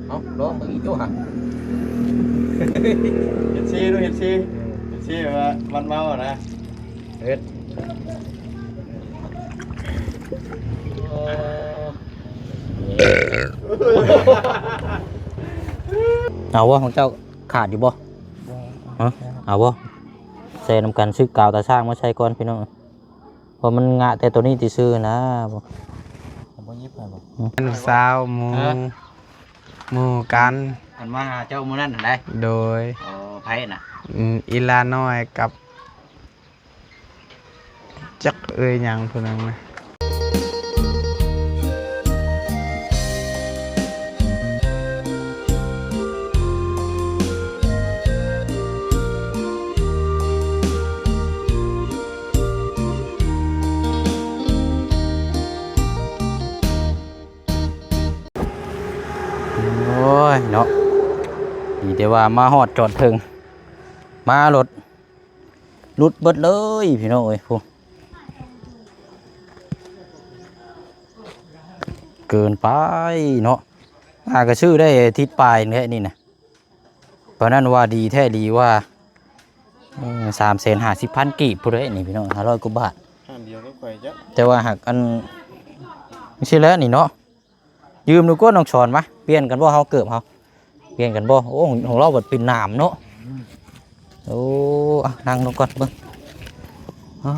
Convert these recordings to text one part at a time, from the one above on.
ເອົາ ລອງເບິ່ງອີກດູຫະ. ເຮັດຊີດູ ເຮັດຊີ ເຮັດຊີແບບວ່າມັນເມົານະ. ເຮັດ ເອົາບໍ່ ຂອງເຈົ້າຂາດຢູ່ບໍ່? ຮະ ເອົາບໍ່? ແຊ່ນຳກັນ ຊື້ກາວຕາຊ້າງມາໃສ່ກ່ອນພີ່ນ້ອງ. ເພາະມັນງະແຕ່ໂຕນີ້ຕິຊື່ນະ. ບໍ່ ບໍ່ຫຍິບໃຫ້ບໍ່? ອືມ ສາວໝູ່ ຮະ? ໝູ່ກັນ ອັນມາຫາເຈົ້າມື້ນັ້ນຫັ້ນໃດ໋? ໂດຍ. ອໍ ໃຜນະ? ອືມ ອີຫຼານ້ອຍກັບ ຈັກເອີ່ຍຫຍັງຜູ້ໜຶ່ງນະ. ໂອ້ຍເນາະ ດີແຕ່ວ່າມາຮອດຈອດເຖິງ ມາລົດ ຫຼຸດເບິດເລີຍພີ່ນ້ອງເອີຍ. ໂອ້ ເກີນໄປເນາະ ຫາກະຊື້ໄດ້ອາທິດປາຍນີ້ແຫຼະນີ້ນະ. ປານນັ້ນວ່າດີແທ້ດີວ່າ ເອີ ສາມແສນຫ້າສິບພັນກີບພຸ້ນເດ້ນີ້ພີ່ນ້ອງ ຫ້າຮ້ອຍກວ່າບາດ. ຮ້ານດຽວກັບຂ້ອຍຈ້ະ ແຕ່ວ່າຫາກອັນ ຈັ່ງຊີ້ແຫຼະນີ້ເນາະ. ຢືມດູກວ່ານ້ອງສອນມາ ປ່ຽນກັນບໍ່ເຮົາ ເກີບເຮົາ ປ່ຽນກັນບໍ່? ໂອ້ ຂອງລາວບັດເປັນໜາມເນາະ. ໂອ້ ອ່ະ ນັ່ງລົງກ່ອນເບິ່ງ. ອໍ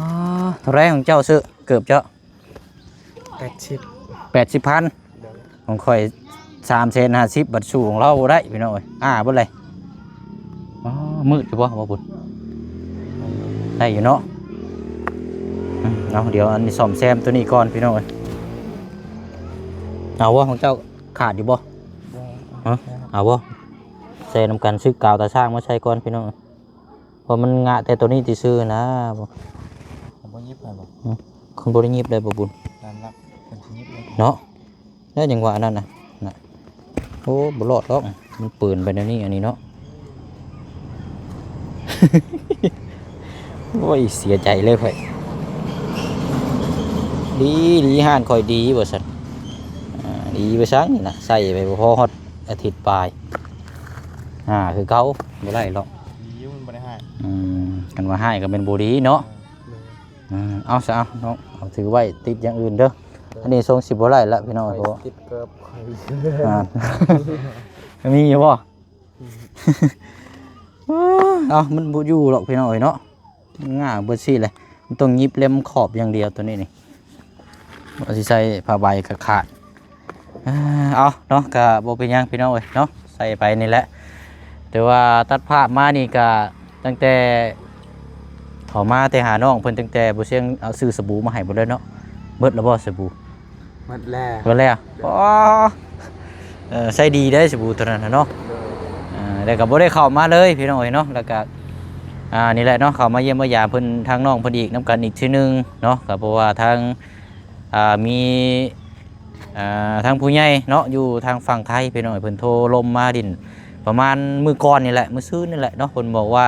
ເທົ່າໃດຂອງເຈົ້າຊື້ເກີບເຈົ້າ? ແປດສິບ ແປດສິບພັນ. ໂດຍ. ຂອງຂ້ອຍສາມແສນຫ້າສິບ ບັດສູ້ຂອງລາວບໍ່ໄດ້ພີ່ນ້ອງເອີຍ ອ້າເບິດເລີຍ. ອໍ ມືດຢູ່ບໍ່ ບໍ່ບຸນ? ໄດ້ຢູ່ເນາະ. ອືມ ເອົາ ດຽວອັນນີ້ສ້ອມແຊມໂຕນີ້ກ່ອນພີ່ນ້ອງເອີຍ. ເອົາບໍ່ ຂອງເຈົ້າຂາດຢູ່ບໍ່? ບໍ່ ຮະ ເອົາບໍ່? ແຊ່ນຳກັນ ຊື້ກາວຕາຊ້າງມາໃສ່ກ່ອນພີ່ນ້ອງ ເພາະມັນງະແຕ່ໂຕນີ້ຕິຊື່ນະ. ບໍ່ ບໍ່ຫຍິບໃຫ້ບໍ່? ອືມ ຄັນບໍ່ໄດ້ຫຍິບໄດ້ບໍ່ບຸນ? ຕາມຫຼັກເພິ່ນຊິຫຍິບເນາະ. ແລ້ວຍັງວ່າອັນນັ້ນນະ ນະ ໂອ້ ບໍ່ລອດດອກ ມັນປືນໄປແນວນີ້ ອັນນີ້ເນາະ. ໂອ້ຍ ເສຍໃຈເລີຍຂ້ອຍ. ດີ ດີ ຮ້ານຂ້ອຍດີວ່າຊັ້ນ. ອ່າ ດີໄປຊັ້ນນີ້ນະ ໃຊ້ໄປບໍ່ພໍຮອດອາທິດປາຍ ອ່າ ຄືເກົ່າ ບໍ່ໄດ້ດອກ. ດີຢູ່ ມັນບໍ່ໄດ້ຮ້າຍ. ອືມ ຄັນວ່າຮ້າຍກໍແມ່ນບໍ່ດີເນາະ. ເອີ ເອີ ເອົາຊະ ເອົານ້ອງ ເອົາຖືໄວ້ ຕິດຢ່າງອື່ນເດີ. ເອີ ອັນນີ້ຊົງຊິບໍ່ໄດ້ລະພີ່ນ້ອງ ເພາະ ຕິດເກີບຂ້ອຍ ອ່າ ມີຢູ່ບໍ່? ອືມ ເອົາ ມັນບໍ່ຢູ່ດອກພີ່ນ້ອງເອີຍເນາະ ງາເບິດຊີ້ແຫຼະ. ມັນຕ້ອງຫຍິບເລັມຂອບຢ່າງດຽວ ໂຕນີ້ນີ້ ວ່າຊິໃສ່ຜ້າໃບກໍຂາດ. ເອົາເນາະ ກະບໍ່ເປັນຫຍັງພີ່ນ້ອງເອີຍເນາະ ໃສ່ໄປນີ້ແຫຼະ. ແຕ່ວ່າຕັດພາບມານີ້ກະ ຕັ້ງແຕ່ເຂົ້າມາແຕ່ຫານ້ອງເພິ່ນ ຕັ້ງແຕ່ບໍ່ຊຽງເອົາຊື້ສະບູມາໃຫ້ເບິດເລີຍເນາະ. ເບິດແລ້ວບໍ່ສະບູ? ໝົດແລ້ວ ເບິດແລ້ວ. ອໍ ເອີ ໃຊ້ດີໄດ໋ສະບູໂຕນັ້ນນະເນາະ. ໂດຍ. ເອີ ແລ້ວກໍບໍ່ໄດ້ເຂົ້າມາເລີຍພີ່ນ້ອງເອີຍເນາະ. ແລ້ວກໍ ອ່າ ນີ້ແຫຼະເນາະ ເຂົ້າມາຢ້ຽມມາຢາມເພິ່ນ ທາງນ້ອງເພິ່ນອີກ ນຳກັນອີກເທື່ອໜຶ່ງເນາະ. ກໍເພາະວ່າທາງ ອ່າ ມີ ອ່າ ທາງຜູ້ໃຫຍ່ເນາະ ຢູ່ທາງຝັ່ງໄທພີ່ນ້ອງ ເພິ່ນໂທລົມມາດິນປະມານມື້ກ່ອນນີ້ແຫຼະ ມື້ຊືນນີ້ແຫຼະເນາະ. ເພິ່ນບອກວ່າ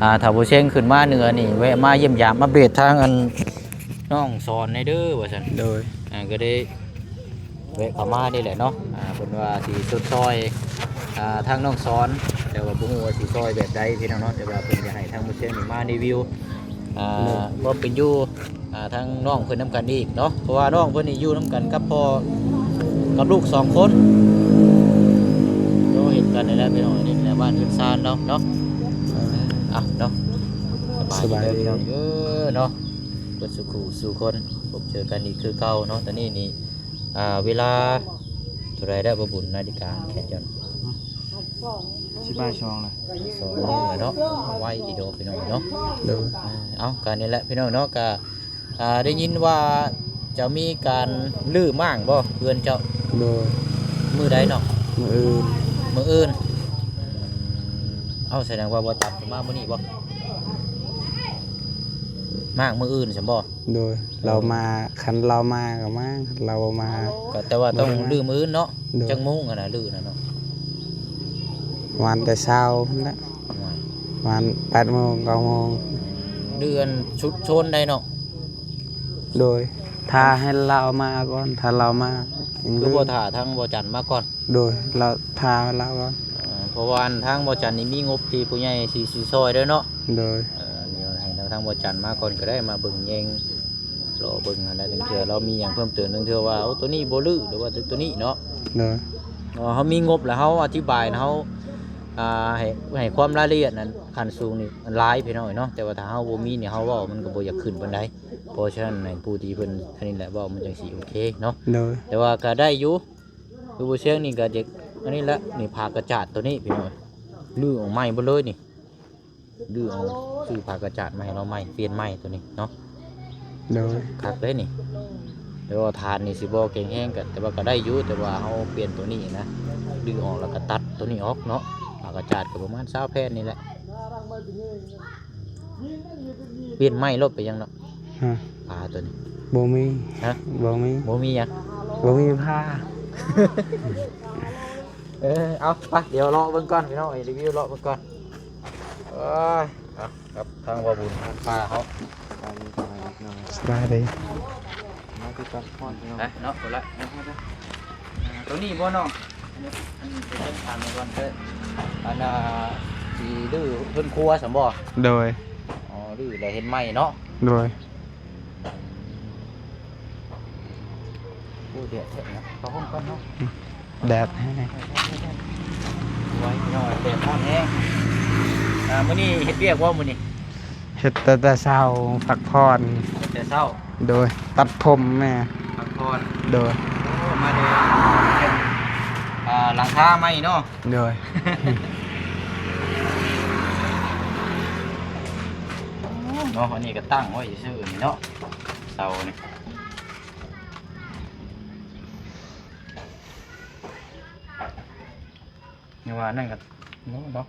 ອ່າ ຖ້າບໍ່ເຊັງຂຶ້ນມາເໜືອນີ້ ແວະມາຢ້ຽມຢາມອັບເດດທາງອັນນ້ອງສອນແດ່ເດີວ່າຊັ້ນ. ໂດຍ. ອ່າ ກໍໄດ້ແວະເຂົ້າມານີ້ແຫຼະເນາະ. ອ່າ ເພິ່ນວ່າຊິຊົດຊ່ອຍ ອ່າ ທາງນ້ອງສອນ ແຕ່ວ່າບໍ່ຮູ້ວ່າຊິຊ່ອຍແບບໃດພີ່ນ້ອງເນາະ. ແຕ່ວ່າເພິ່ນຢາກໃຫ້ທາງບໍ່ເຊັງນີ້ມາຣີວິວ ອ່າ ໂດຍ ຄວາມເປັນຢູ່ ອ່າ ທາງນ້ອງເພິ່ນນຳກັນອີກເນາະ ເພາະວ່ານ້ອງເພິ່ນນີ້ຢູ່ນຳກັນກັບພໍ່ກັບລູກສອງຄົນ ໂຕເຮັດກັນນີ້ແຫຼະພີ່ນ້ອງ. ນີ້ແຫຼະບ້ານເຮືອນຊານເຮົາເນາະ. ເອີ ອ່ະເນາະ ສະບາຍດີເດີພີ່ນ້ອງເດີເນາະ ເບິດສູ່ຄູ່ສູ່ຄົນ ພົບເຈີກັນອີກຄືເກົ່າເນາະ. ຕອນນີ້ນີ້ ອ່າ ເວລາເທົ່າໃດແລ້ວບໍ່ບຸນ ນາฬิກາແຂນເຈົ້າ? ຊິບ່າຍສອງແລ້ວ ສອງໂມງແລ້ວເນາະ. ໄວດີດອກພີ່ນ້ອງເນາະ. ໂດຍ. ເອີ ເອົາ ກະນີ້ແຫຼະພີ່ນ້ອງເນາະ ກະ ອ່າ ໄດ້ຍິນວ່າຈະມີການຮື້ມ້າງບໍ່ເຮືອນເຈົ້າ? ໂດຍ. ມື້ໃດເນາະ? ມື້ອື່ນ. ມື້ອື່ນ. ເອົ້າ ສະແດງວ່າບໍ່ຕຳມາມື້ນີ້ບໍ່? ມ້າງມື້ອື່ນຊັ້ນບໍ່? ໂດຍ. ລາວມາ ຄັນລາວມາກໍມາ ຄັນລາວບໍ່ມາ ກໍແຕ່ວ່າຕ້ອງ ບໍ່ໄດ້ມາ ຮື້ມື້ອື່ນເນາະ. ໂດຍ. ຈັກໂມງຫັ້ນນະ ຮື້ຫັ້ນນະ? ປະມານແຕ່ເຊົ້າພຸ້ນແຫຼະ ໂອ້ຍ ປະມານແປດໂມງ ເກົ້າໂມງ. ເດືອນຊຸກໂຊນໄດ໋ເນາະ. ໂດຍ. ຖ້າໃຫ້ລາວມາກ່ອນ ຖ້າລາວມາ ຄືບໍ່ຖ້າທາງບໍ່ຈັນມາກ່ອນ? ໂດຍ ລາວ ຖ້າລາວກ່ອນ. ເອີ ເພາະວ່າອັນທາງບໍ່ຈັນນີ້ມີງົບທີ່ຜູ້ໃຫຍ່ຊິ ຊິຊ່ອຍເດີເນາະ. ໂດຍ ເອີ ດຽວໃຫ້ທາງ ທາງບໍ່ຈັນມາກ່ອນກໍໄດ້ ມາເບິ່ງແຍງ ລໍເບິ່ງຫັ້ນແຫຼະ ລາງເທື່ອລາວມີຫຍັງເພີ່ມເຕີມ ລາງເທື່ອວ່າ ໂອ້ ໂຕນີ້ບໍ່ຮື້ ຫຼືວ່າໂຕນີ້ເນາະ. ໂດຍ ເຮົາມີງົບແລ້ວ ເຮົາອະທິບາຍ ເຮົາ ອ່າ ໃຫ້ ໃຫ້ຄວາມລາຍລະອຽດນັ້ນ ຂັ້ນສູງນີ້ມັນຫຼາຍ ພີ່ນ້ອງເອີຍເນາະ. ແຕ່ວ່າຖ້າເຮົາບໍ່ມີນີ້ ເຮົາເວົ້າມັນກໍບໍ່ຢາກຂຶ້ນປານໃດ. ເພາະສະນັ້ນໃຫ້ຜູ້ທີ່ເພິ່ນອັນນີ້ແຫຼະເວົ້າ ມັນຈັ່ງຊິໂອເຄເນາະ. ໂດຍ ແຕ່ວ່າກໍໄດ້ຢູ່ ຄືບໍ່ຊຽງນີ້ກໍຈະອັນນີ້ແຫຼະ. ນີ້ຜ້າກະຈາດໂຕນີ້ ພີ່ນ້ອງເອີຍ ຮື້ອອກໃໝ່ເບິດເລີຍນີ້ ຮື້ເອົາ ຊື້ຜ້າກະຈາດມາໃຫ້ລາວໃໝ່ ປ່ຽນໃໝ່ໂຕນີ້ເນາະ. ໂດຍ ຄັກເດ້ນີ້. ແຕ່ວ່າຖານນີ້ຊິບໍ່ແຂງແຮງກັນ ແຕ່ວ່າກໍໄດ້ຢູ່ ແຕ່ວ່າເຮົາປ່ຽນໂຕນີ້ນະ ຮື້ອອກແລ້ວກໍຕັດໂຕນີ້ອອກເນາະ. ຜ້າກະຈາດກໍປະມານຊາວແຜ່ນນີ້ແຫຼະ. ປ່ຽນໃໝ່ໂລດ ເປັນຫຍັງເນາະ? ຮະ? ຜ້າໂຕນີ້ ບໍ່ມີ. ຮະ? ບໍ່ມີ. ບໍ່ມີຫຍັງ? ບໍ່ມີຜ້າ. ເອີ ເອົາ ໄປ ດຽວເລາະເບິ່ງກ່ອນ ພີ່ນ້ອງເອີຍ ຣີວິວເລາະເບິ່ງກ່ອນ. ເອີຍ ເອົາ ກັບທາງບ່າວບຸນພາເຮົາ ສະບາຍດີ ມາຕິດຕາມພອນ ພີ່ນ້ອງ ໄປເນາະ ພຸ້ນລະ. ໂຕນີ້ບໍ່ນ້ອງ? ອັນນີ້ ອັນນີ້ເປັນຖານກ່ອນເດີ ອັນນ່າ ຊິຮື້ເຮືອນຄົວຊັ້ນບໍ່? ໂດຍ ອໍ ຮື້ແລ້ວເຮັດໃໝ່ເນາະ. ໂດຍ ໂອ້ ແດດແທ້ນະ ເຂົ້າຫ້ອງກ່ອນເນາະ. ແດດແຮງ ໂອ້ຍ ພີ່ນ້ອງ ແດດຮ້ອນແຮງ. ອ່າ ມື້ນີ້ເຮັດວຽກບໍ່ມື້ນີ້? ເຮັດແຕ່ ແຕ່ເຊົ້າ ພັກຜ່ອນ ແຕ່ເຊົ້າ. ໂດຍ ຕັດຜົມແມ່ ພັກຜ່ອນ. ໂດຍ ໂອ້ ມາແຕ່ ອ່າ ຫຼັງຄາໃໝ່ເນາະ. ໂດຍ ເນາະ ອັນນີ້ກໍຕັ້ງໄວ້ຊື່ໆນີ້ເນາະ ເສົານີ້. ແຕ່ວ່ານັ້ນກໍເນາະ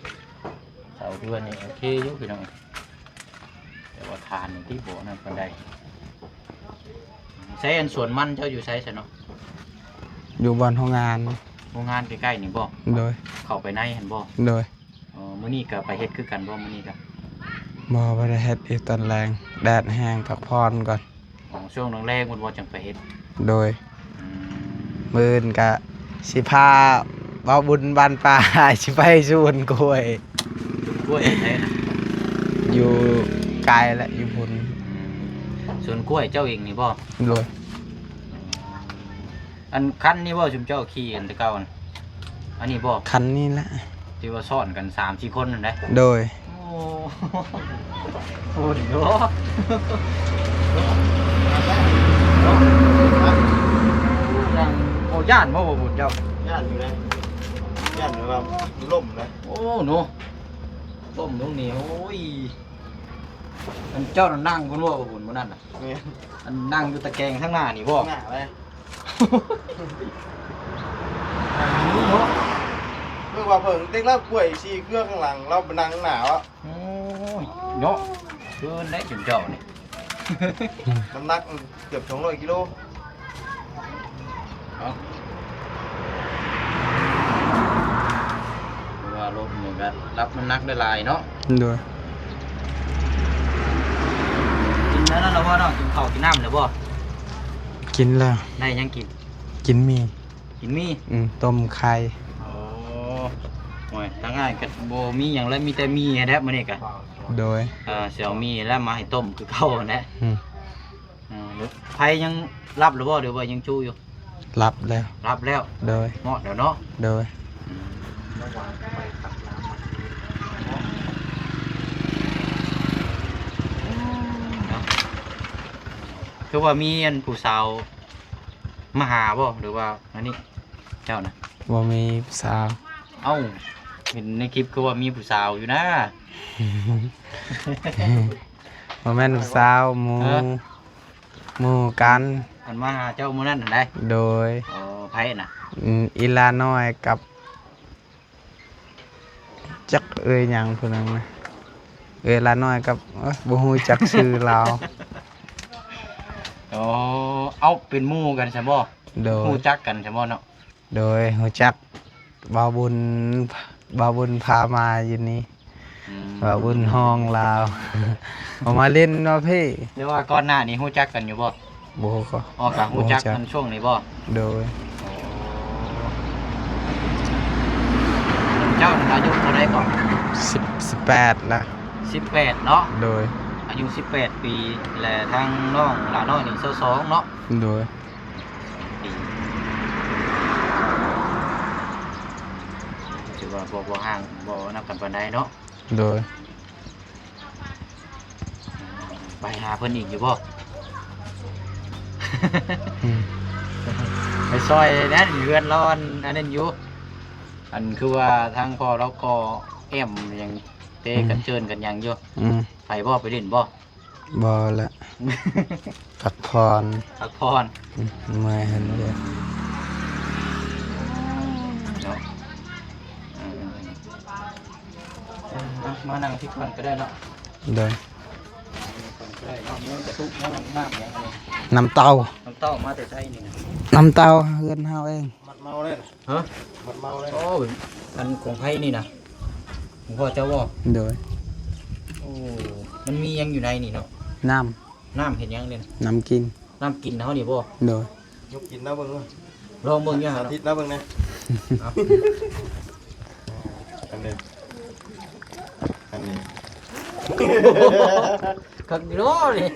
ເສົາເຮືອນນີ້ໂອເຄຢູ່ພີ່ນ້ອງ ແຕ່ວ່າຖານນີ້ຕິບໍ່ນັ້ນປານໃດ. ໃສ ອັນສວນມັນເຈົ້າຢູ່ໃສຊັ້ນເນາະ? ຢູ່ບ່ອນໂຮງງານ. ໂຮງງານໃກ້ໆນີ້ບໍ່? ໂດຍ ເຂົ້າໄປໃນຫັ້ນບໍ່? ໂດຍ ອໍ ມື້ນີ້ກໍໄປເຮັດຄືກັນບໍ່? ມື້ນີ້ກໍ ບໍ່ ບໍ່ໄດ້ເຮັດອີກ ຕອນແລງແດດແຮງ ພັກຜ່ອນກ່ອນ. ອໍ ຊ່ວງແລງໆພຸ້ນບໍ່ຈັ່ງໄປເຮັດ? ໂດຍ ອືມ ມື້ອື່ນກະຊິພາບ່າວບຸນບ້ານປ່າ ຊິໄປສວນກ້ວຍ. ສວນກ້ວຍຢູ່ໃສນະ? ຢູ່ໄກແຫຼະ ຢູ່ພຸ້ນ. ອືມ ສວນກ້ວຍເຈົ້າເອງນີ້ບໍ່? ໂດຍ ອັນຄັນນີ້ບໍ່ ຊຸມເຈົ້າຂີ່ອັນແຕ່ເກົ່າຫັ້ນ? ອັນນີ້ບໍ່? ຄັນນີ້ແຫຼະ ທີ່ວ່າຊ້ອນກັນສາມສີ່ຄົນຫັ້ນເດ້? ໂດຍ ໂອ້ ໂຫດເນາະ. ບໍ່ຢ້ານບໍ່ ບໍ່ບຸນເຈົ້າ? ຢ້ານຢູ່ເດ້ ຢ້ານແບບວ່າລົ້ມເດ້. ໂອ້ ເນາະ ລົ້ມລົງນີ້ ໂອ້ຍ ອັນເຈົ້ານັ້ນນັ່ງພຸ້ນບໍ່ ບໍ່ບຸນ ມື້ນັ້ນນະ? ແມ່ນ ອັນນັ່ງຢູ່ຕະແກງທາງໜ້ານີ້ບໍ່? ໜ້າເລີຍ. ເນາະ ຄືວ່າເພິ່ນເຕັກລາບກ້ວຍສີ່ເຄືອຂ້າງຫຼັງ ລາວໄປນັ່ງໜ້າວະ. ໂອ້ຍ ເນາະ ເກີນໄດ້ ຊຸມເຈົ້ານີ້ ນ້ຳໜັກເກືອບສອງຮ້ອຍກິໂລ. ເອົາ ເພາະວ່າລົດນີ້ກໍຮັບນ້ຳໜັກໄດ້ຫຼາຍເນາະ. ໂດຍ ກິນອັນນັ້ນແລ້ວບໍ່ນ້ອງ? ກິນເຂົ້າກິນນ້ຳແລ້ວບໍ່? ກິນແລ້ວ. ໄດ້ຫຍັງກິນ? ກິນໝີ່. ກິນໝີ່? ອືມ ຕົ້ມໄຂ່. ໂອ້ ໂອ້ຍ ທາງອ້າຍກໍບໍ່ມີຫຍັງແລ້ວ ມີແຕ່ໝີ່ຫັ້ນແຫຼະມື້ນີ້ກະ. ໂດຍ ເອີ ຊິເອົາໝີ່ແລ້ວມາໃຫ້ຕົ້ມຄືເກົ່າຫັ້ນແຫຼະ. ອືມ ເອີ ໄຟຍັງລັບຢູ່ບໍ່ ຫຼືວ່າຍັງຈູຢູ່? ລັບແລ້ວ. ລັບແລ້ວ. ໂດຍ ເໝາະແລ້ວເນາະ. ໂດຍ ອືມ ເນາະ ຄືວ່າມີອັນຜູ້ສາວມາຫາບໍ່ ຫຼືວ່າອັນນີ້ ເຈົ້ານະ? ບໍ່ມີຜູ້ສາວ. ເອົ້າ ເຫັນໃນຄລິບຄືວ່າມີຜູ້ສາວຢູ່ນະ. ບໍ່ແມ່ນຜູ້ສາວ ໝູ່. ເອີ ໝູ່ກັນ ອັນມາຫາເຈົ້າມື້ນັ້ນຫັ້ນໃດ? ໂດຍ ອໍ ໃຜນະ? ອືມ ອີຫຼານ້ອຍກັບ ຈັກເອີຍຫຍັງຜູ້ໜຶ່ງນະ ເອີຍຫຼານ້ອຍກັບ ເອີຍ ບໍ່ຮູ້ຈັກຊື່ລາວ. ອໍ ເອົ້າ ເປັນໝູ່ກັນຊັ້ນບໍ່? ໂດຍ ຮູ້ຈັກກັນຊັ້ນບໍ່ເນາະ? ໂດຍ ຮູ້ຈັກ ບ່າວບຸນ ບ່າວບຸນພາມາຢູ່ນີ້. ອືມ ບ່າວບຸນຮ້ອງລາວ ເອົາມາຫຼິ້ນວ່າເພ. ແຕ່ວ່າກ່ອນໜ້ານີ້ຮູ້ຈັກກັນຢູ່ບໍ່? ບໍ່ ກໍ ອໍ ກໍຮູ້ຈັກ ບໍ່ຮູ້ຈັກ ກັນຊ່ວງນີ້ບໍ່? ໂດຍ ອໍ ສິບ ສິບແປດລະ ສິບແປດເນາະ ໂດຍ ອາຍຸສິບແປດປີ ແລະ ທາງນ້ອງຫຼ້ານ້ອຍນີ້ຊາວສອງເນາະ ໂດຍ ຖືວ່າບໍ່ ບໍ່ຫ່າງ ບໍ່ນຳກັນປານໃດເນາະ ໂດຍ ໄປຫາເພິ່ນອີກຢູ່ບໍ່? ອືມ ໄປຊ່ອຍແດ່ ເຮືອນລາວອັນ ອັນນັ້ນຢູ່ ອັນຄືວ່າທາງພໍ່ລາວກໍແອ້ມຫຍັງ ເຕະ ອືມ ກັນເຈີນກັນຫຍັງຢູ່ ອືມ ໄປບໍ່? ໄປຫຼິ້ນບໍ່? ບໍ່ລະ ພັກຜ່ອນ ພັກຜ່ອນ ອືມ ເມື່ອຍຫັ້ນເດ ເນາະ ເອີ ເອົາ ມານັ່ງທີ່ກ່ອນກໍໄດ້ເນາະ ໂດຍ ນີ້ກ່ອນກໍໄດ້ເນາະ ມີກະຕຸກ ນ້ຳ ນ້ຳຫຍັງອັນນີ້ ນ້ຳເຕົ້າ ນ້ຳເຕົ້າມາແຕ່ໃສນີ້ນະ? ນ້ຳເຕົ້າເຮືອນເຮົາເອງ ມັດເມົາເດ້ນະ ຮະ? ມັດເມົາເດ້ ໂອ້ຍ ອັນຂອງໃຜນີ້ນະ? ຂອງພໍ່ເຈົ້າບໍ່? ໂດຍ ໂອ້ ມັນມີຫຍັງຢູ່ໃນນີ້ເນາະ? ນ້ຳ ນ້ຳເຮັດຫຍັງເດ? ນ້ຳກິນ ນ້ຳກິນເຮົານີ້ບໍ່? ໂດຍ ຍົກກິນລອງເບິ່ງ ລອງເບິ່ງຢູ່ຫັ້ນ ສາທິດລອງເບິ່ງແດ່ ເອົາ ອັນນີ້ ອັນນີ້ ຄັກຢູ່ເນາະນີ້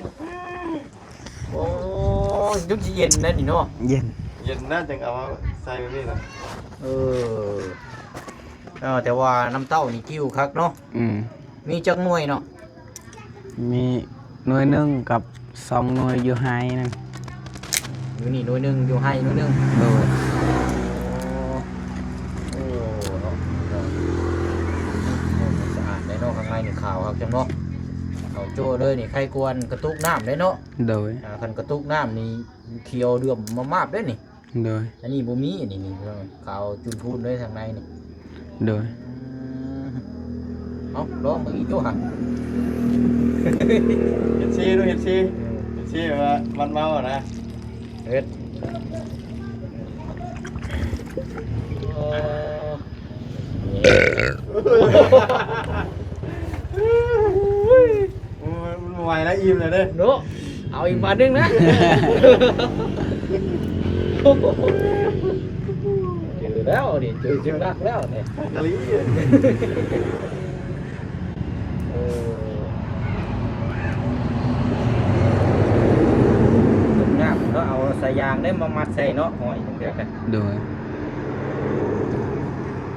ໂອ້ຍ ຈົນຊິເຢັນແລ້ວນີ້ເນາະ ເຢັນ ເຢັນນະ ຈັ່ງເອົາມາໃສ່ແບບນີ້ນະ ເອີ ເອີ ແຕ່ວ່ານ້ຳເຕົ້ານີ້ກິ້ວຄັກເນາະ ອືມ ມີຈັກໜ່ວຍເນາະ? ມີໜ່ວຍໜຶ່ງກັບສອງໜ່ວຍຢູ່ໄຮ່ນັ້ນ ຢູ່ນີ້ໜ່ວຍໜຶ່ງ ຢູ່ໄຮ່ໜ່ວຍໜຶ່ງ ໂດຍ ໂອ້ ໂອ້ ເນາະ ສະອາດເດ້ເນາະ ຂ້າງໃນນີ້ຂາວຄັກຈັ່ງເນາະ ຂາວໂຈ້ເລີຍນີ້ ໄຄກວ່າກະຕຸກນ້ຳເດ້ເນາະ ໂດຍ ອ່າ ຄັນກະຕຸກນ້ຳນີ້ຂຽວເຫຼື້ອມມາບໆເດ້ນີ້ ໂດຍ ອັນນີ້ບໍ່ມີ ອັນນີ້ນີ້ ຂາວຈຸນພູນເລີຍທາງໃນນີ້ ໂດຍ ອືມ ເອົາ ລອງເບິ່ງອີກຕົວະ ເຮັດຊີດູ ເຮັດຊີ ເອີ ເຮັດຊີແບບວ່າມັນເມົານະ ເຮັດ ໂອ້ ໂອ້ຍ ມັນບໍ່ໄຫວແລ້ວ ອີ່ມແລ້ວເດ້ ເນາະ ເອົາອີກບາດໜຶ່ງນະ ເຈີແລ້ວນີ້ ເຈີ ເຈີໜັກແລ້ວນີ້ ຄັກອີ່ຫຼີ ເອີ ງາມເນາະ ເອົາສາຍຢາງໄດ້ມາມັດໃສ່ເນາະ ຫ້ອຍຈັ່ງໃດກະ ໂດຍ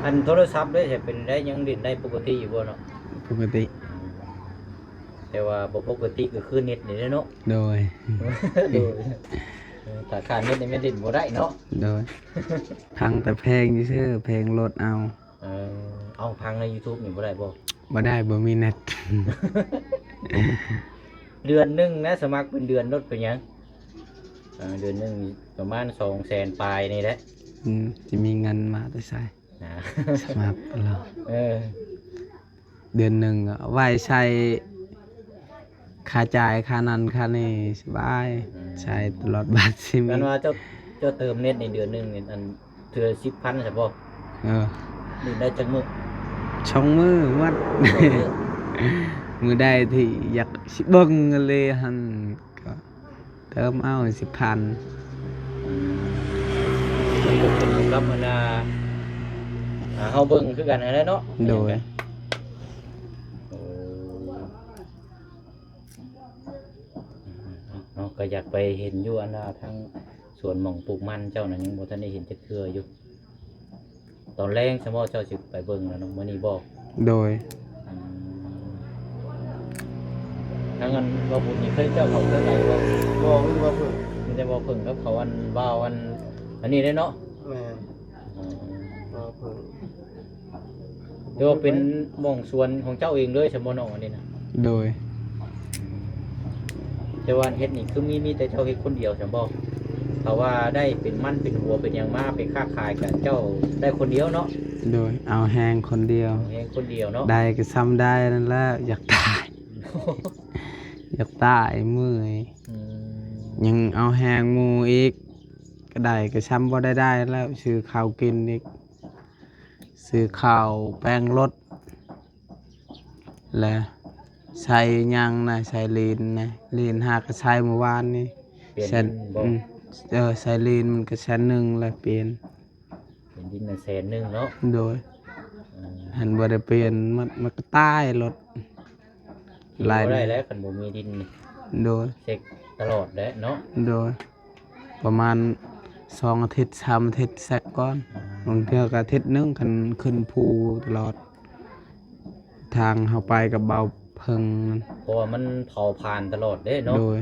ອັນໂທລະສັບເດ້ ເປັນໄດ້ ຍັງຫຼິ້ນໄດ້ປົກກະຕິຢູ່ບໍ່ເນາະ? ປົກກະຕິ ແຕ່ວ່າບໍ່ປົກກະຕິກໍຄືເນັດນີ້ແຫຼະເນາະ ໂດຍ ໂດຍ ເອີ ຖ້າຂາດເນັດນີ້ແມ່ນຫຼິ້ນບໍ່ໄດ້ເນາະ ໂດຍ ຟັງແຕ່ເພງຊື່ໆ ເພງໂຫຼດເອົາ ເອີ ເອົາ ຟັງໃນຢູທູບນີ້ບໍ່ໄດ້ບໍ່? ບໍ່ໄດ້ ບໍ່ມີເນັດ ເດືອນໜຶ່ງນະ ສະໝັກເປັນເດືອນໂລດ ເປັນຫຍັງ? ເອີ ເດືອນໜຶ່ງປະມານສອງແສນປາຍນີ້ແຫຼະ ອືມ ຊິມີເງິນມາແຕ່ໃສ? ອ່າ ສະໝັກຕະຫຼອດ ເອີ ເດືອນໜຶ່ງເອົາໄວ້ໃຊ້ຄ່າຈ່າຍ ຄ່ານັ້ນຄ່ານີ້ສະບາຍ ອືມ ໃຊ້ຕະຫຼອດບັດຊີວິດ ແມ່ນວ່າເຈົ້າ ເຈົ້າເຕີມເນັດໃນເດືອນໜຶ່ງນີ້ ອັນ ເທື່ອລະສິບພັນຊະບໍ່? ເອີ ຫຼິ້ນໄດ້ຈັກມື້? ສອງມື້ໝົດ ສອງມື້ ມື້ໃດທີ່ຢາກຊິເບິ່ງອີ່ຫຼີຫັ້ນ ກໍເຕີມເອົາສິບພັນ ມັນກໍຂຶ້ນຢູ່ກັບອັນນ່າ ອ່າ ເຮົາເບິ່ງຄືກັນຫັ້ນແຫຼະເນາະ ໂດຍ ໂອ້ ເຮົາກໍຢາກໄປເຫັນຢູ່ອັນນ່າທາງສວນໝ່ອງປູກມັນເຈົ້ານັ້ນ ຍັງບໍ່ທັນໄດ້ເຫັນຈັກເທື່ອຢູ່ ຕອນແລງຊະບໍ່ ເຈົ້າຊິໄປເບິ່ງແລ້ວເນາະ ມື້ນີ້ບໍ່? ໂດຍ ອືມ ທາງອັນບ່າວບຸນນີ້ເຄີຍ ເຈົ້າເຂົາເຄີຍໄປບໍ່? ບໍ່ ມີແຕ່ບ່າວເຜິ້ງ ມີແຕ່ບ່າວເຜິ້ງກັບເຂົາ ອັນບ່າວ ອັນ ອັນນີ້ເດ້ເນາະ ແມ່ນ ອືມ ບ່າວເຜິ້ງ ແຕ່ວ່າເປັນໝ່ອງສວນຂອງເຈົ້າເອງເລີຍຊະບໍ່ນ້ອງ ອັນນີ້ນະ? ໂດຍ ແຕ່ວ່າເຮັດນີ້ຄືມີ ມີແຕ່ເຈົ້າເຮັດຄົນດຽວຊັ້ນບໍ່? ຖ້າວ່າໄດ້ເປັນມັນເປັນຫົວເປັນຫຍັງມາ ໄປຄ້າຂາຍກະເຈົ້າໄດ້ຄົນດຽວເນາະ? ໂດຍ ເອົາແຮງຄົນດຽວ ເອົາແຮງຄົນດຽວເນາະ ໄດ້ກໍຊ່ຳໄດ້ນັ້ນແຫຼະ ຢາກຕາຍ ຢາກຕາຍເມື່ອຍ ອືມ ຍັງເອົາແຮງໝູ່ອີກ ກໍໄດ້ກໍຊ່ຳບໍ່ໄດ້ ໄດ້ແລ້ວ ຊື້ເຂົ້າກິນອີກ ຊື້ເຂົ້າແປງລົດ ແລະ ໃສ່ຫຍັງນະ ໃສ່ລີນນະ ລີນຫາກະໃສ່ມື້ວານນີ້ ປ່ຽນ ແສນ ດິນບໍ່? ອືມ ເອີ ໃສ່ລີນມັນກະແສນໜຶ່ງແລ້ວ ປ່ຽນ ເປັນດິນນັ້ນແສນໜຶ່ງເນາະ? ໂດຍ ອືມ ຄັນບໍ່ໄດ້ປ່ຽນມັນ ມັນກໍຕາຍລົດ. ໄລ່ບໍ່ໄດ້ແລ້ວ ຄັນບໍ່ມີດິນນີ້. ໂດຍ ເຊັກຕະຫຼອດແຫຼະເນາະ. ໂດຍ ປະມານສອງອາທິດ ສາມອາທິດ ເຊັກກ່ອນ. ອືມ ບາງເທື່ອກໍອາທິດໜຶ່ງ ຄັນຂຶ້ນພູຕະຫຼອດ. ທາງເຮົາໄປກັບເບົາເພິ່ງນັ້ນ ເພາະວ່າມັນເຜົາຜ່ານຕະຫຼອດເດ້ເນາະ. ໂດຍ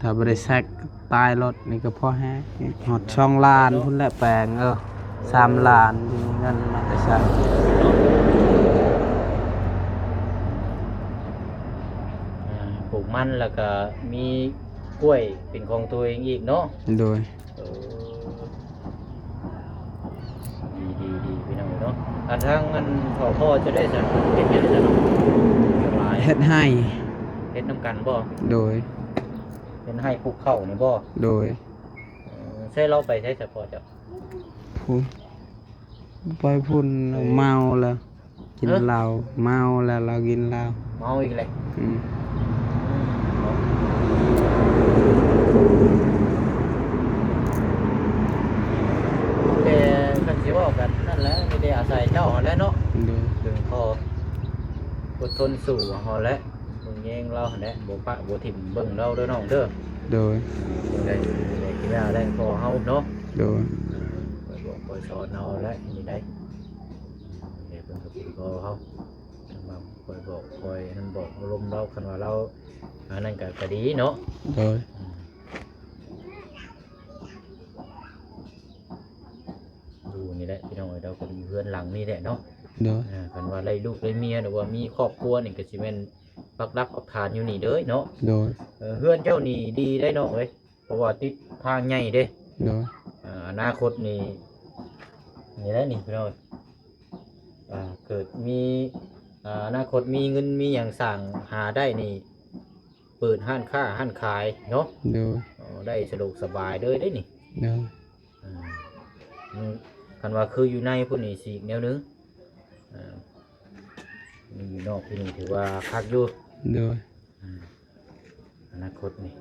ຖ້າບໍ່ໄດ້ແຊັກຕາຍລົດນີ້ກໍພໍແຮງ. ຮອດສອງລ້ານພຸ້ນແຫຼະແປງ ເອີ ສາມລ້ານ ທີ່ມີເງິນມາແຕ່ໃສ. ອ່າ ປູກມັນ ແລ້ວກໍມີກ້ວຍເປັນຂອງຕົວເອງອີກເນາະ. ໂດຍ ເອີ ດີໆໆ ພີ່ນ້ອງເອີຍເນາະ. ອັນທາງອັນພໍ່ເຈົ້າໄດ້ສະ ເຮັດຫຍັງຊະເນາະ? ເຮັດໄຮ່ ເຮັດນຳກັນບໍ່? ໂດຍ ເຮັດໄຮ່ປູກເຂົ້ານີ້ບໍ່? ໂດຍ ເອີ ໃຊ້ລາວໄປໃສສະພໍ່ເຈົ້າ? ພຸ້ນ ໄປພຸ້ນ ເອີ ເມົາແລ້ວ ກິນເຫຼົ້າ ເມົາແລ້ວລາວກິນເຫຼົ້າ. ເມົາອີກແລ້ວ. ອືມ ແຕ່ຄັນຊິເວົ້າກັນນັ້ນແຫຼະ ມີແຕ່ອາໄສເຈົ້າຫັ້ນແຫຼະເນາະ. ໂດຍ ເຖິງພໍອົດທົນສູ້ເຮົາແຫຼະ ເບິ່ງແຍງລາວຫັ້ນແຫຼະ ບໍ່ປະບໍ່ຖິ້ມເບິ່ງລາວເດີນ້ອງເດີ. ໂດຍ ຈັ່ງໃດກໍໄດ້ກິນເອົາໄດ້ພໍເຮົາເນາະ. ໂດຍ ຄອຍບອກຄອຍສອນເຮົາແຫຼະ ນີ້ໄດ ແຕ່ເພິ່ນກໍເປັນພໍ່ເຮົາ ຄັນວ່າຄອຍບອກຄອຍນັ້ນ ບອກອົບຮົມລາວ ຄັນວ່າລາວອັນນັ້ນກໍ ກໍດີເນາະ. ໂດຍ ອືມ ຢູ່ນີ້ແຫຼະພີ່ນ້ອງເອີຍ ລາວກໍຢູ່ເຮືອນຫຼັງນີ້ແຫຼະເນາະ. ໂດຍ ອ່າ ຄັນວ່າໄດ້ລູກໄດ້ເມຍ ຫຼືວ່າມີຄອບຄົວນີ້ ກໍຊິແມ່ນປັກຫຼັກປັກຖານຢູ່ນີ້ເດີເນາະ. ໂດຍ ເອີ ເຮືອນເຈົ້ານີ້ດີໄດ໋ນ້ອງເອີຍ ເພາະວ່າຕິດທາງໃຫຍ່ເດ້. ໂດຍ ເອີ ອະນາຄົດນີ້ ນີ້ແຫຼະນີ້ພີ່ນ້ອງ ອ່າ ເກີດມີ ອ່າ ອະນາຄົດມີເງິນມີຫຍັງສ້າງຫາໄດ້ນີ້ ເປີດຮ້ານຄ້າຮ້ານຂາຍເນາະ. ໂດຍ ເອີ ໄດ້ສະດວກສະບາຍເລີຍເດ້ນີ້. ໂດຍ ອ່າ ຄັນວ່າຄືຢູ່ໃນພຸ້ນນີ້ຊິອີກແນວໜຶ່ງ ອ່າ ຢູ່ນອກພີ້ນີ້ຖືວ່າຄັກຢູ່. ໂດຍ ອ່າ ອະນາຄົດນີ້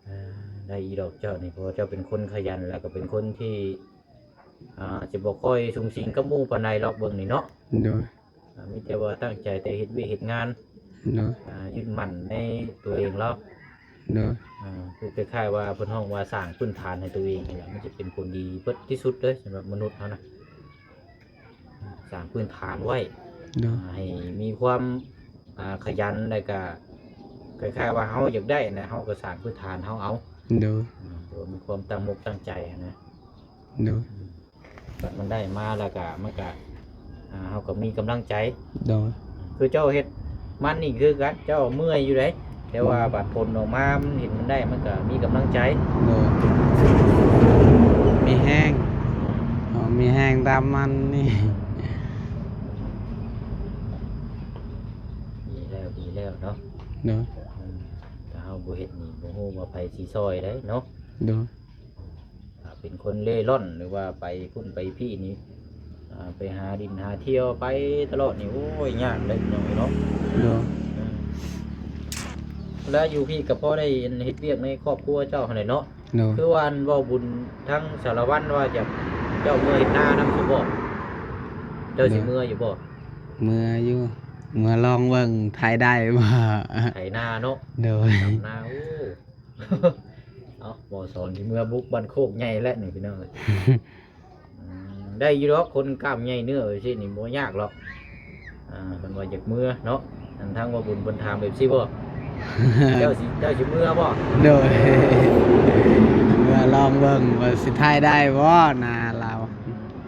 ອ່າ ໄດ້ອີ່ດອກເຈົ້ານີ້ ເພາະວ່າເຈົ້າເປັນຄົນຂະຫຍັນ ແລ້ວກໍເປັນຄົນທີ່ ອ່າ ຈະບໍ່ຄ່ອຍສຸງສິງກັບໝູ່ປານໃດດອກ ເບິ່ງນີ້ເນາະ. ໂດຍ ອ່າ ມີແຕ່ວ່າຕັ້ງໃຈແຕ່ເຮັດວຽກເຮັດງານ. ໂດຍ ອ່າ ຍຶດໝັ້ນໃນຕົວເອງແລ້ວ. ໂດຍ ອ່າ ຄືຄ້າຍໆວ່າເພິ່ນຮ້ອງວ່າສ້າງພື້ນຖານໃຫ້ຕົວເອງນີ້ແຫຼະ ມັນຈະເປັນຜົນດີເບິດທີ່ສຸດເລີຍສຳລັບມະນຸດເຮົານະ ສ້າງພື້ນຖານໄວ້. ໂດຍ ອ່າ ໃຫ້ມີຄວາມ ອ່າ ຂະຫຍັນ ແລ້ວກະຄ້າຍໆວ່າເຮົາຢາກໄດ້ນະ ເຮົາກໍສ້າງພື້ນຖານເຮົາເອົາ. ໂດຍ ອ່າ ເພື່ອມີຄວາມຕັ້ງມົກຕັ້ງໃຈນະ. ໂດຍ ອືມ ບັດມັນໄດ້ມາແລ້ວກະ ມັນກະ ອ່າ ເຮົາກໍມີກຳລັງໃຈ. ໂດຍ ຄືເຈົ້າເຮັດມັນນີ້ຄືກັນ ເຈົ້າເມື່ອຍຢູ່ເດ້ ແຕ່ວ່າ ໂດຍ ບັດຜົນອອກມາ ມັນເຫັນມັນໄດ້ ມັນກະມີກຳລັງໃຈ. ໂດຍ ມີແຮງ ເຮົາມີແຮງຕາມມັນນີ້. ດີແລ້ວ ດີແລ້ວເນາະ. ໂດຍ ອືມ ຖ້າເຮົາບໍ່ເຮັດນີ້ ບໍ່ຮູ້ວ່າໃຜຊິຊ່ອຍໄດ້ເນາະ. ໂດຍ ຖ້າເປັນຄົນເລ່ລ່ອນ ຫຼືວ່າໄປພຸ້ນໄປພີ້ນີ້ ອ່າ ໄປຫາດິນຫາທ່ຽວໄປຕະຫຼອດນີ້ ໂອ້ຍ ຍາກເດ້ພີ່ນ້ອງເອີຍເນາະ. ໂດຍ ເອີ ແລ້ວຢູ່ພີ້ກໍພໍໄດ້ເຮັດວຽກໃນຄອບຄົວເຈົ້າຫັ້ນແຫຼະເນາະ. ໂດຍ ຄືວ່າອັນເວົ້າບຸນທາງສາລະວັນວ່າຈະ ເຈົ້າເມືອເຮັດນານຳຢູ່ບໍ່? ເຈົ້າຊິເມືອຢູ່ບໍ່? ເມືອຢູ່ ເມືອລອງເບິ່ງ ໄຖໄດ້ບໍ່? ໄຖນາເນາະ. ໂດຍ ດຳນາ ໂອ້ ເອົາ ບໍ່ສອນຊິເມືອບຸກບ້ານໂຄກໃຫຍ່ແລ້ວນີ້ພີ່ນ້ອງເອີຍ. ອືມ ໄດ້ຢູ່ດອກ ຄົນກ້າມໃຫຍ່ເນື້ອຊີ້ນີ້ບໍ່ຍາກດອກ. ອ່າ ເພິ່ນວ່າຢາກເມືອເນາະ ອັນທາງວ່າບຸນເພິ່ນຖາມແບບຊີ້ບໍ່? ເຈົ້າຊິ ເຈົ້າຊິເມືອບໍ່? ໂດຍ ເມືອລອງເບິ່ງວ່າຊິຖ່າຍໄດ້ບໍ່ນາລາວ.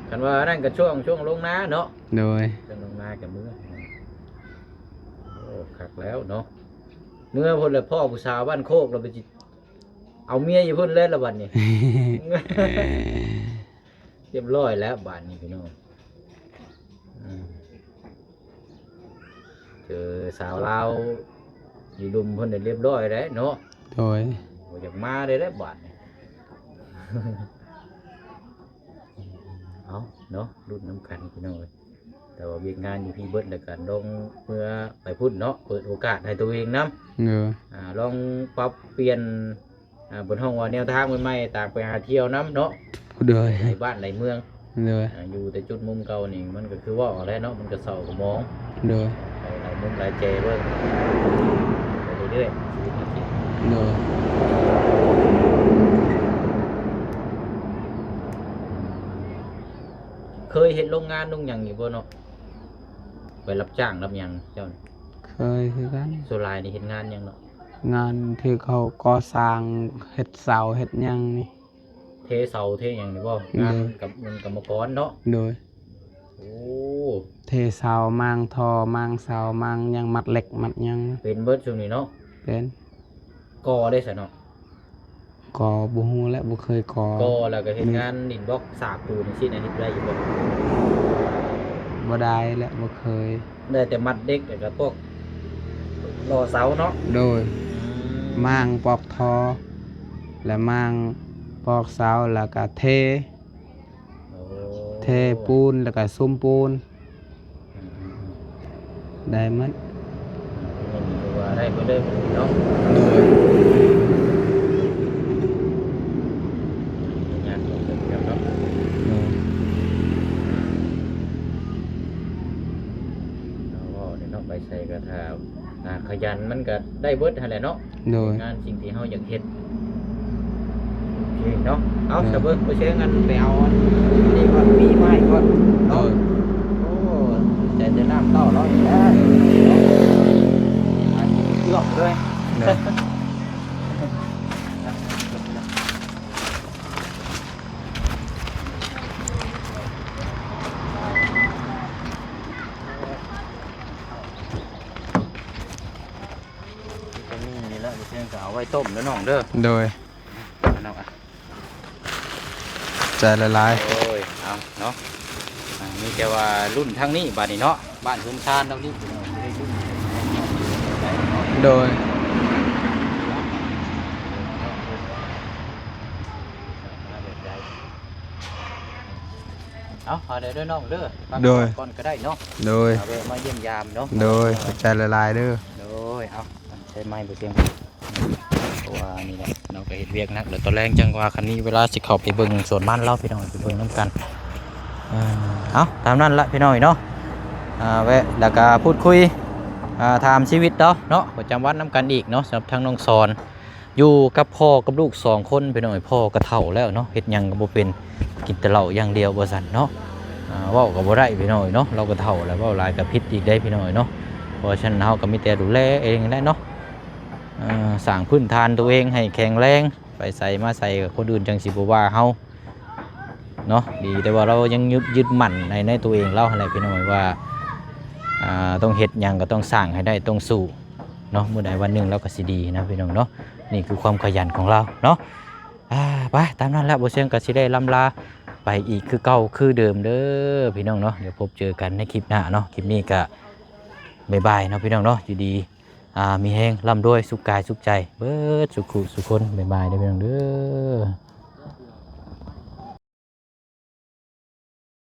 ຄັນວ່ານັ້ນກໍຊ່ວງ ຊ່ວງລົງນາເນາະ. ໂດຍ ເພິ່ນລົງນາກໍເມືອ. ໂອ້ ຄັກແລ້ວເນາະ ເມືອພຸ້ນແຫຼະ ພໍ້ຜູ້ສາວບ້ານໂຄກ ແລ້ວໄປຊິເອົາເມຍຢູ່ພຸ້ນເລີຍລະບັດນີ້. ຮຽບຮ້ອຍແລ້ວບາດນີ້ພີ່ນ້ອງ. ອືມ ເຈີສາວລາວຢູ່ລຸ່ມເພິ່ນໄດ້ຮຽບຮ້ອຍແລ້ວເນາະ. ໂດຍ ບໍ່ຢາກມາໄດ້ແລ້ວບາດນີ້. ເອົາເນາະ ລຸ້ນນຳກັນພີ່ນ້ອງເອີຍ. ແຕ່ວ່າວຽກງານຢູ່ພີ້ເບິດ ແລ້ວກໍລົງເມືອໄປພຸ້ນເນາະ ເປີດໂອກາດໃຫ້ຕົວເອງນຳ. ໂດຍ ອ່າ ລອງປັບປ່ຽນ ອ່າ ເພິ່ນຮ້ອງວ່າແນວທາງໃໝ່ໆ ຕ່າງໄປຫາທ່ຽວນຳເນາະ. ໂດຍ ໃນບ້ານໃນເມືອງ ໂດຍ ອ່າ ຢູ່ແຕ່ຈຸດມຸມເກົ່ານີ້ ມັນກໍຄືເວົ້າແຫຼະເນາະ ມັນກໍເສົ້າກໍໝອງ ໂດຍ ໄປຫຼາຍມຸມຫຼາຍແຈເບິ່ງ ໄປເລື້ອຍໆ ຊີວິດມັນຊິ ໂດຍ ເຄີຍເຮັດໂຮງງານໂຮງຫຍັງຢູ່ບໍ່ເນາະ? ໄປຮັບຈ້າງຮັບຫຍັງເຈົ້າ? ເຄີຍຄືກັນ. ສ່ວນຫຼາຍນີ້ເຮັດງານຫຍັງເນາະ? ງານທີ່ເຂົາກໍ່ສ້າງ ເຮັດເສົາເຮັດຫຍັງນີ້. ເທເສົາເທຫຍັງນີ້ບໍ່? ໂດຍ ງານກັບ ເປັນກຳມະກອນເນາະ? ໂດຍ ໂອ້ ເທເສົາ ມ້າງທໍ່ ມ້າງເສົາ ມ້າງຫຍັງ ມັດເຫຼັກມັດຫຍັງ ເປັນເບິດຊຸມນີ້ເນາະ? ເປັນ. ກໍ່ເດ້ຊະເນາະ? ກໍບໍ່ຮູ້ແຫຼະ ບໍ່ເຄີຍກໍ່. ກໍ່ແລ້ວກໍເຮັດງານດິນບລັອກສາກປູນຈັ່ງຊີ້ນະ ເຮັດໄດ້ຢູ່ບໍ່? ບໍ່ໄດ້ແຫຼະ ບໍ່ເຄີຍ. ໄດ້ແຕ່ມັດເຫຼັກ ແລ້ວກໍພວກ ລໍເສົາເນາະ? ໂດຍ ອືມ ມ້າງປອກທໍ່ ແລ້ວມ້າງປອກເສົາ ແລ້ວກໍເທ ໂອ້ ເທປູນ ແລ້ວກໍສຸມປູນ ອືມໆໆ ໄດ້ໝົດ. ອືມ ຖືວ່າໄດ້ເບິດເລີຍເນາະ? ໂດຍ ຍາກເນາະ ເນາະ? ໂດຍ ເຮົາເວົ້າເນາະ ໄປໃສກໍຖ້າ ອ່າ ຂະຫຍັນມັນກໍໄດ້ເບິດຫັ້ນແຫຼະເນາະ. ໂດຍ ເຮັດງານສິ່ງທີ່ເຮົາຢາກເຮັດ. ໂອເຄເນາະ ເອົາ ໂດຍ ສະເບິ່ງ ບໍ່ເຊີງ ອັນ ໄປເອົາອັນນີ້ກ່ອນ ມີໄມ້ກ່ອນເນາະ. ໂດຍ ໂອ້ ໃຈແຕ່ນ້ຳເຕົ້າເນາະ ນີ້ແຫຼະ ອັນນີ້ເກືອບເລີຍ. ໂດຍ ນີ້ກໍມີນີ້ແຫຼະ ບໍ່ເຊີງ ກໍເອົາໄວ້ຕົ້ມເດີນ້ອງເດີ. ໂດຍ ນ້ອງອະ ໃຈຫຼາຍໆ. ໂອ້ຍ ເອົາເນາະ ອ່າ ມີແຕ່ວ່າລຸ້ນທາງນີ້ບາດນີ້ເນາະ ບ້ານເຮືອນຊານເຮົານີ້. ໂດຍ ເອົາ ເອົາເດີນ້ອງເດີ ໂດຍ ພັກຜ່ອນກ່ອນກໍໄດ້ເນາະ. ໂດຍ ເອົາແວະມາຢ້ຽມຢາມເນາະ. ໂດຍ ຂອບໃຈຫຼາຍໆເດີ. ໂດຍ ເອົາ ໃຊ້ໄມ້ບໍ່ເສັງ ເພາະວ່ານີ້ແຫຼະ ເຮົາກໍເຮັດວຽກໜັກ ແລ້ວຕອນແລງຈັ່ງວ່າຄັນມີເວລາຊິເຂົ້າໄປເບິ່ງສວນມັນລາວ ພີ່ນ້ອງ ໄປເບິ່ງນຳກັນ. ເອີ ເອົາ ຕາມນັ້ນລະ ພີ່ນ້ອງເນາະ ອ່າ ແວະ ແລ້ວກໍພູດຄຸຍ ອ່າ ຖາມຊີວິດລາວເນາະ ປະຈຳວັນນຳກັນອີກເນາະ. ສຳລັບທາງນ້ອງສອນ ຢູ່ກັບພໍ່ກັບລູກສອງຄົນ ພີ່ນ້ອງເອີຍ. ພໍ່ກໍເຖົ້າແລ້ວເນາະ ເຮັດຫຍັງກໍບໍ່ເປັນ ກິນແຕ່ເຫຼົ້າຢ່າງດຽວວ່າຊັ້ນເນາະ. ອ່າ ເວົ້າກໍບໍ່ໄດ້ ພີ່ນ້ອງເອີຍເນາະ ລາວກໍເຖົ້າແລ້ວ ເວົ້າຫຼາຍກໍຜິດອີກເດ້ ພີ່ນ້ອງເອີຍເນາະ. ເພາະສະນັ້ນເຮົາກໍມີແຕ່ດູແລເອງແຫຼະເນາະ ເອີ ສ້າງພື້ນຖານຕົວເອງໃຫ້ແຂງແຮງ ໄປໃສມາໃສ ຄົນອື່ນຈັ່ງຊິບໍ່ວ່າເຮົາເນາະ. ດີແຕ່ວ່າລາວຍັງຍຶດ ຍຶດໝັ້ນໃນ ໃນຕົວເອງລາວຫັ້ນແຫຼະ ພີ່ນ້ອງເອີຍ ວ່າ ອ່າ ຕ້ອງເຮັດຫຍັງກໍຕ້ອງສ້າງໃຫ້ໄດ້ ຕ້ອງສູ້ເນາະ ມື້ໃດວັນໜຶ່ງລາວກໍຊິດີນະ ພີ່ນ້ອງເນາະ. ນີ້ຄືຄວາມຂະຫຍັນຂອງລາວເນາະ. ອ່າ ໄປ ຕາມນັ້ນແຫຼະ ບໍ່ເຊີງກໍຊິໄດ້ລ່ຳລາໄປອີກຄືເກົ່າຄືເດີມເດີ ພີ່ນ້ອງເນາະ. ດຽວພົບເຈີກັນໃນຄລິບໜ້າເນາະ. ຄລິບນີ້ກໍບາຍບາຍເນາະ ພີ່ນ້ອງເນາະ. ຢູ່ດີ ອ່າ ມີແຮງ ລ່ຳລວຍ ສຸກກາຍສຸກໃຈ ເບິດສຸຂູສຸຄົນ. ບາຍບາຍເດີ ພີ່ນ້ອງເດີ.